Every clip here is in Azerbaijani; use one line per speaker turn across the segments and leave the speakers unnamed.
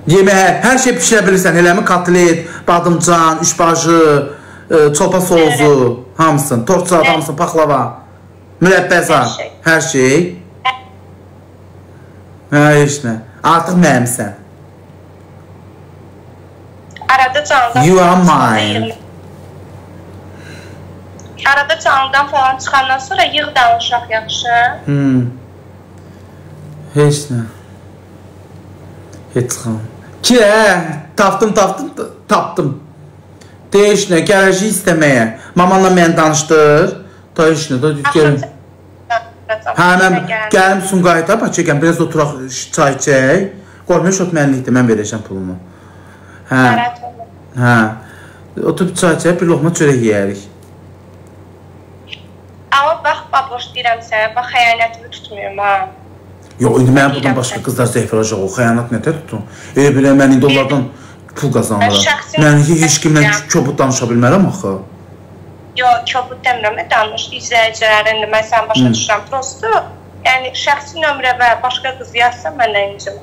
Yemək, hər şey pişirə bilirsən, eləmi? Kotlet, badımcan, üçbaşı, çopa soğuzu, hamısını, tort salat, hamısını, paxlava, mürəbbəza, hər şey. Hə, heç nə. Artıq mənimsən.
Arada canlıdan...
You are mine.
Arada canlıdan falan çıxandan sonra yığ danışaq yaxşı.
Heç nə. Heç çıxam. Ki, tapdım, tapdım, tapdım. Deyiş nə, gələcək istəməyə. Mamanla məni danışdır. Da heç nə, da gəlin. Hə, mən gəlim Sumqayıta, Bakıya gəlin, biraz oturaq, çay içək. Qorxmuyor, şot mənlikdir, mən verəcəm pulumu. Hə, hə. Oturub çay içək, bir loxma çörək yeyərik.
Amma bax, baboş deyirəm sənə, bax, xəyanətimi tutmuyorum, ha.
Yox, indi mənim buradan başqa qızlar zəif olacaq, o xəyanət nətər tutun? Elə belə, mən indi onlardan pul qazanıram. Mən heç kimlə kobud danışa bilmərəm axı.
Yox, kobud demirəm, danış, izləyicilərin, mən səni başa düşürəm. Prosto, yəni şəxsi nömrə və başqa qız yazsa mənə incimə.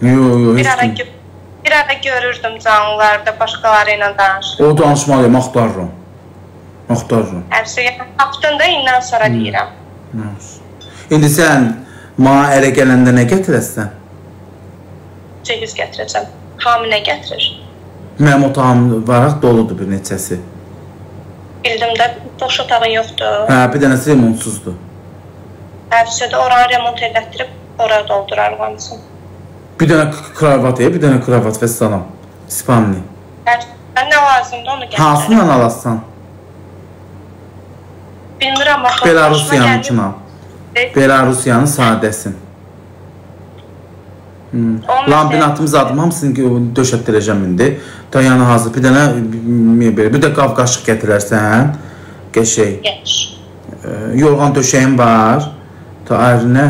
Yox, yox, heç kim.
Bir ara görürdüm canlılarda, başqaları ilə danışır.
O danışmalıyım, axtarıram. Axtarıram.
Həmsə, yəni, tapdın da indən sonra deyirəm.
İndi sən mənə ərə gələndə nə gətirəsən?
Cehiz gətirəcəm. Hamı nə gətirir?
Mənim otağım varaq doludur bir neçəsi.
Bildim də, boş otağın yoxdur.
Hə, bir dənəsi remontsuzdur.
Həmsə də oranı remont elətdirib, oraya doldurarıq hamısını.
Bir dənə kravat, bir dənə kravat və salam. Spamli.
Həmsə, nə lazımdır onu gətirərəm.
Hansından alasan?
Bilmirəm, axı.
Belarusiyanınkini al. Belarusiyanın sadəsin. Lambinatımız adım hamısını döşətdirəcəm indi. Da yəni hazır. Bir dənə mebel, bir də qav qaşıq gətirərsən. Qəşəng. Yorğan döşəyim var. Ta ayrı nə?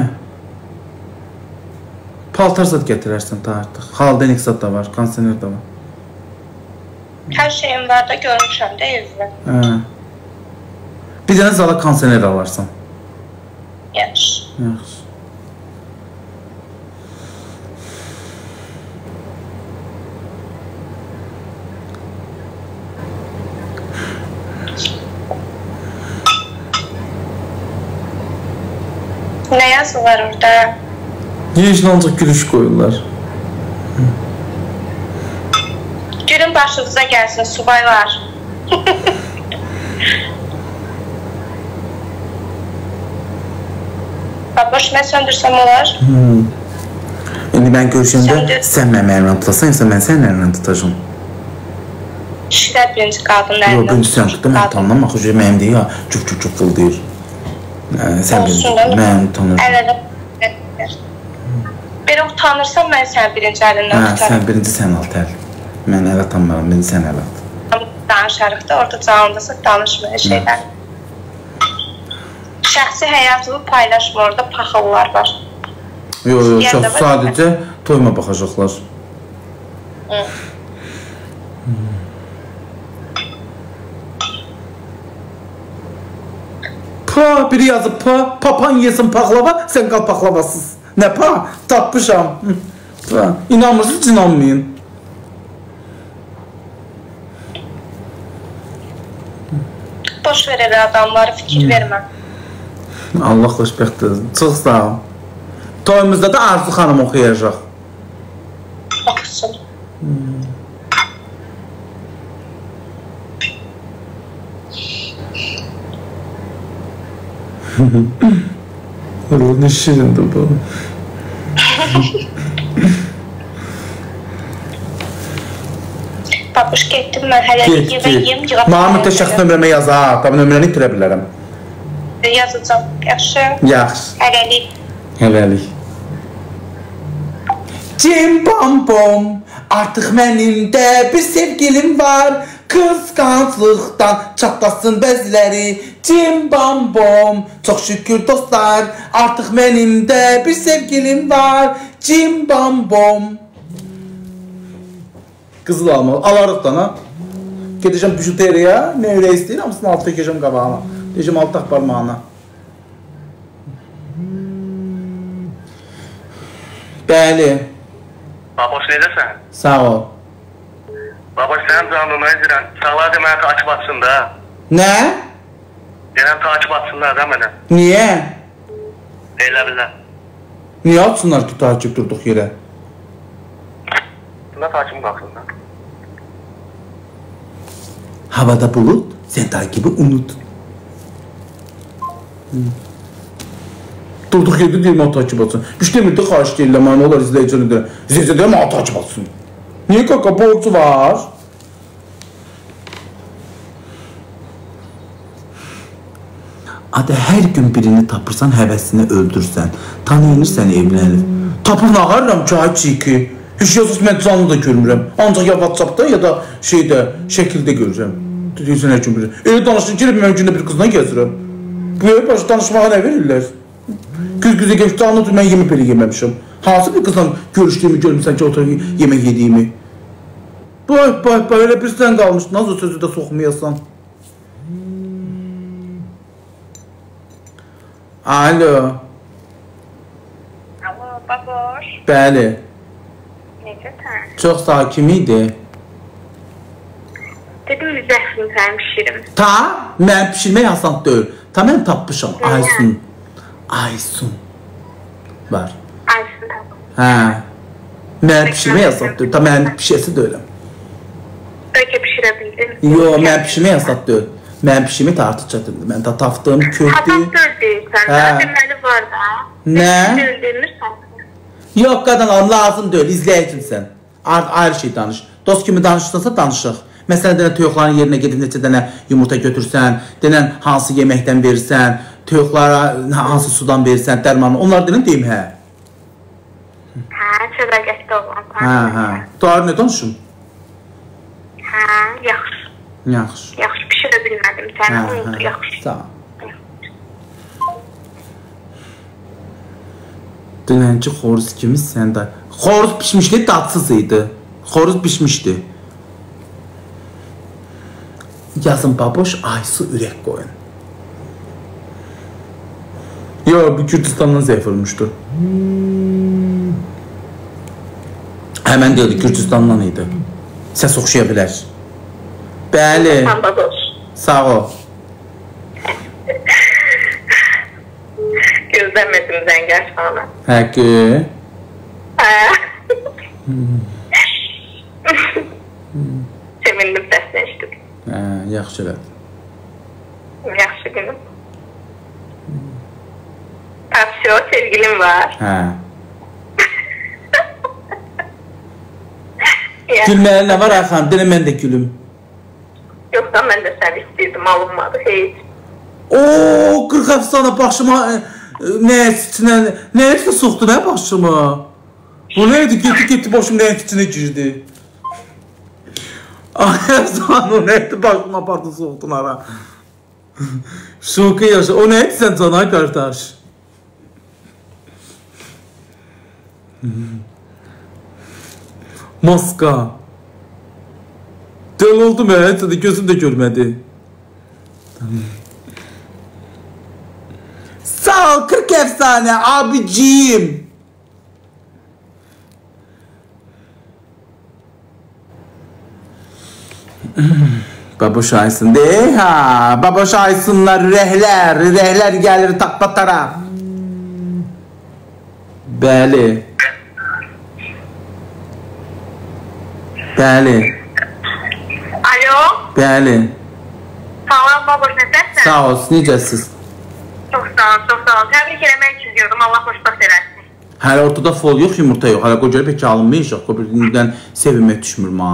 Paltar zad gətirərsən ta artıq. Xaldenik zad da var, kondisioner də var.
Hər şeyim var da görmüşəm də evdə.
Bir dənə zala kondisioner alarsan.
Yaxşı.
Yaxşı.
Nə yazırlar orada?
Yeşil ancaq gülüş qoyurlar.
Gülün başınıza gəlsin, subaylar. Baboş, mən söndürsəm olar?
İndi mən görüşəndə sən mənim əlimdən tutasan, yoxsa mən sənin əlimdən tutacam?
Kişilər birinci qadının əlindən.
Yox, birinci sən tutdum, mən utanmam. Axı, mənim deyil, cüf cüf cüf fıldayır. Sən birinci, mən utanıram.
Əl-ələ. Belə utanırsan, mən səni birinci əlindən tutaram.
Hə, sən birinci sən alt əl. Mən əl atanmaram, birinci sən əl at.
Danışarıq da, orada canlıdasın, danışmaya şeylər. Şəxsi həyatını paylaşma, orada paxıllar var.
Yox, yox, çox sadəcə toyuma baxacaqlar. Pa, biri yazıb pa, papan yesin paxlava, sən qal paxlavasız. Nə pa? Tapmışam. İnanmırsınız, inanmayın.
Boş ver elə adamları, fikir vermə.
Allah xoşbəxt etsin. Çox sağ ol. Toyumuzda da Arzu xanım oxuyacaq.
Oxusun.
Allah, nə şirindir bu.
Babuş, getdim mən hələlik yemək yiyim.
Mənə mütləq şəxsi nömrəmə yaz ha. Tabi nömrəni itirə bilərəm.
Yazacağım. Yaxşı.
Yaxşı.
Hələlik.
Hələlik. Cim bam bom, artıq mənim də bir sevgilim var. Kıskançlıqdan çatlasın bəziləri. Cim bam bom, çox şükür dostlar, artıq mənim də bir sevgilim var. Cim bam bom. Qızıl almalı. Alarıq da, ha? Gedəcəm bijuteriya, nə ürək istəyir, hamısını altı tökəcəm qabağına. Deyəcəm, altı taq barmağına. Bəli.
Baboş, necəsən?
Sağ ol.
Baboş, sənin canlına izləyirəm. Sağlar deməli takip atsın da.
Nə?
Deyirəm takip atsınlar da mənə.
Niyə?
Elə bilə.
Niyə atsınlar ki takip durduq yerə?
Bunda takip qalxın da.
Havada bulut, sən takibi unut. Durduq yerdə deyir, mənə takip atsın. Bir şey demir də xahiş deyirlər, mənə olar izləyicini deyir. İzləyici deyir, mənə takip atsın. Niyə kaka, borcu var? Adə, hər gün birini tapırsan, həvəsini öldürsən. Tanıyırsan, evlənir. Tapır nə qarıram ki, ay çiki. Heç yazıq, mən canlı da görmürəm. Ancaq ya WhatsApp-da ya da şeydə, şəkildə görürəm. Deyirsən, hər gün birini. Elə danışdın ki, mən gündə bir qızla gəzirəm. Bu yerə başı danışmağa nə verirlər? Göz-gözə gəlib, canlı mən yemək belə yeməmişim. Hansı bir qızla görüşdüyümü görmüsən ki, oturub yemək yediyimi? Bay, bay, bay, elə bir sən qalmışdın, az o sözü də soxmayasan. Alo.
Alo, baboş.
Bəli.
Necəsən?
Çox sağ, kim idi?
Dedim, zəhrim səni pişirim.
Ta, mən pişirmək asan deyil. Ta, mən tapmışam. Aysun. Aysun. Var.
Aysun tapmışam.
Hə. Mən pişirmək asan deyil. Ta, mən pişirəsi deyiləm.
Bəlkə pişirə bildin.
Yox, mən pişirmək asan deyil. Mən pişirmək də artıq çətindir. Mən ta tapdım, köhdü.
Asan deyil deyirsən. Deməli var da.
Nə?
Deyil demirsən.
Yox, qadan alım, lazım deyil. İzləyicimsən. Ayrı şey danış. Dost kimi danışırsansa danışıq. Məsələn, denən toyuqların yerinə gedib neçə dənə yumurta götürsən, denən hansı yeməkdən verirsən, toyuqlara hansı sudan verirsən, dərmanı, onlar denən deyim, hə.
Hə, sədaqətli olansan.
Hə, hə. Doğru, nə danışım?
Hə, yaxşı.
Yaxşı.
Yaxşı, pişirə bilmədim səni, oldu, yaxşı.
Sağ ol. Dünənki xoruz kimi sən də... Xoruz pişmişdi, dadsız idi. Xoruz pişmişdi. Yazın baboş, Aysu ürək qoyun. Yox, bu Gürcüstandan zəif olmuşdu. Həmən deyildi, Gürcüstandan idi. Səs oxşaya bilər. Bəli. Sağ ol.
Gözləmədim zəng açmanı.
Həqiqi?
Hə. Sevindim səsini eşitdim.
Hə, yaxşı elədin.
Yaxşı günüm. Tapşo, sevgilim var.
Hə. Gülməli nə var axam? Denə mən də gülüm.
Yoxsa mən də səni istəyirdim, alınmadı heç.
Ooo, 40 əfsana başıma nəyə içinə, nəyə içinə soxdu nə başıma? Bu nə idi? Getdi, getdi, başım nəyə içinə girdi. Ay, əfsana, o nə idi? Başıma apardı, soxdun ara. Şoka yaşa. O nə idi sən cana qardaş? Maska. Dəli oldum ya, heç də gözüm də görmədi. Sağ ol, 40 efsane abiciğim. Baboş Aysun de ha, Baboş Aysunlar rehler, rehler gelir takla taraf. Bəli. Bəli.
Alo.
Bəli.
Salam baboş, necəsən?
Sağ ol, necəsiz?
Çox sağ ol, çox sağ ol. Təbrik eləmək üçün gördüm, Allah xoşbəxt eləsin.
Hələ ortada fol yox, yumurta yox. Hələ qoca pek alınmayacaq. Qoca sevinmək düşmür ma.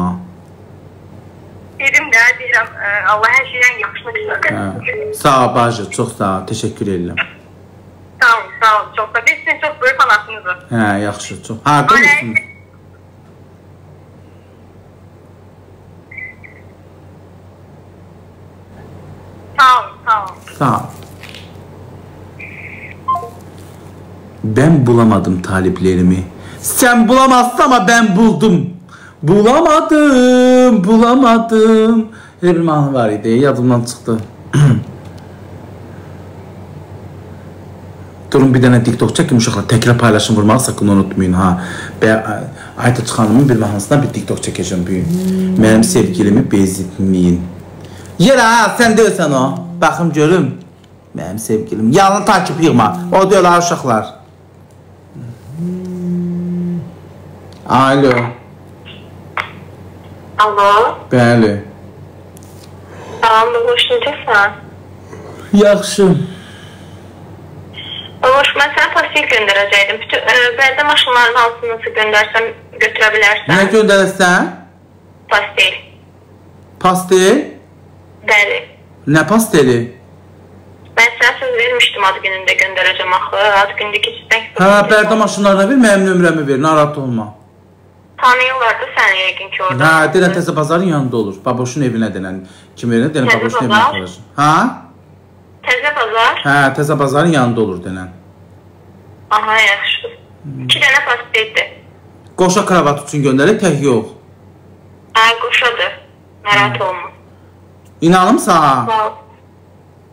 Dedim də, deyirəm, Allah hər şeydən yaxşını qismət.
Sağ ol bacı, çox sağ ol, təşəkkür edirəm.
Sağ ol, sağ ol, çox sağ ol. Biz sizin çox böyük fanatınızıq.
Hə, yaxşı, çox. Harda olursunuz?
Sağ ol, sağ ol.
Sağ ol. Ben bulamadım taliplerimi. Sen bulamazsın ama ben buldum. Bulamadım, bulamadım. Elə bir mahnı var idi, yadımdan çıxdı. Durun bir dənə TikTok çəkim uşaqlar. Təkrar paylaşım vurmağı sakın unutmayın ha. Aytaç xanımın bir mahnısına bir TikTok çəkəcəm bu gün. Mənim sevgilimi bezitməyin. Yer ha, sən deyilsən o. Baxım görüm. Mənim sevgilim. Yalan takip yığma. O deyirlər uşaqlar. Alo.
Alo.
Bəli.
Salam, babuş, necəsən?
Yaxşı.
Babuş, mən sənə pastil göndərəcəkdim. Bütün, bərdə maşınların hansını nasıl göndərsəm götürə bilərsən.
Nə göndərəsən?
Pastil.
Pastil?
Bəli.
Nə pasteli?
Mən sənə söz vermişdim ad günündə göndərəcəm axı. Ad günündə keçirdən ki...
Hə, bərdə maşınlarına ver, mənim nömrəmi ver, narahat olma.
Tanıyırlar da səni yəqin ki orada.
Hə, denən Təzə Bazarın yanında olur. Baboşun evinə denən. Kim evinə denən Baboşun evinə aparır. Hə?
Təzə Bazar?
Hə, Təzə Bazarın yanında olur denən.
Aha, yaxşı. 2 dənə pasteldir.
Qoşa kravat üçün göndərir, tək yox.
Hə, qoşadır. Narahat olma.
İnanımsa ha?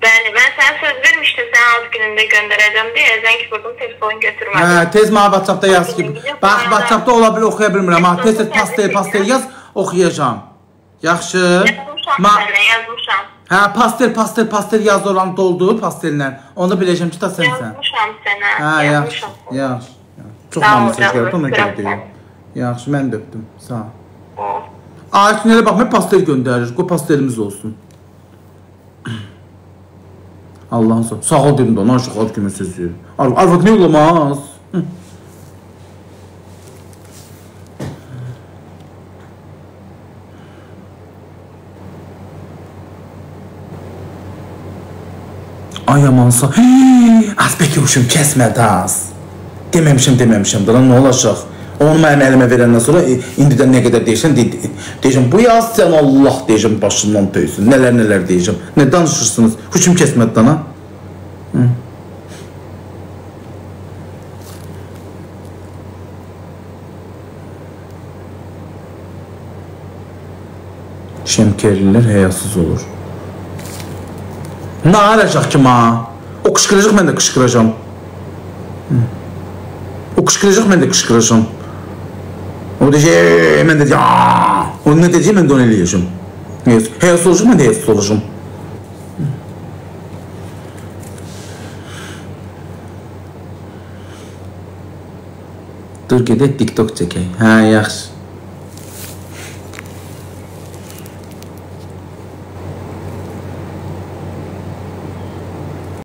Bəli, mən sənə söz vermişdim, sənə ad günündə göndərəcəm deyə, zəng vurdum, telefon götürmədim.
Hə, tez mənə WhatsApp-da yaz ki, bax, WhatsApp-da ola bilir, oxuya bilmirəm, ha, tez-tez pastel, pastel yaz, oxuyacam. Yaxşı.
Yazmışam sənə, yazmışam.
Hə, pastel, pastel, pastel yaz oranı doldur pastellə. Onu da biləcəm ki, da sənsən.
Yazmışam sənə,
hə, yaxşı, yaxşı. Çox mənə söz gəldi, ona görə deyim. Yaxşı, mən də öpdüm, sağ ol. Aytun elə baxmayın, pastel göndərir, qoy pastelimiz olsun. Allah'ın sağ. Sağ ol dedim də, ona uşaq ad günü sözü. Arvad nə olamaz? Ay amansa. Az bəlkə uşum kəsmədi az. Deməmişəm, deməmişəm. Daha nə olacaq? Onu mənim əlimə verəndən sonra indidən nə qədər deyirsən, deyəcəm, bu yaz sən Allah deyəcəm, başından döysün. Nələr nələr deyəcəm. Nə danışırsınız? Hüküm kəsmədi dana. Şəmkərlilər həyasız olur. Nə arayacaq ki, ma? O qışqıracaq, mən də qışqıracam. O qışqıracaq, mən də qışqıracam. O deyəcək, mən də deyəcəm, o nə deyəcək, mən də onu eləyəcəm. Həyasız olacaq, mən də həyasız olacam. Dur gedək, TikTok çəkək. Hə, yaxşı.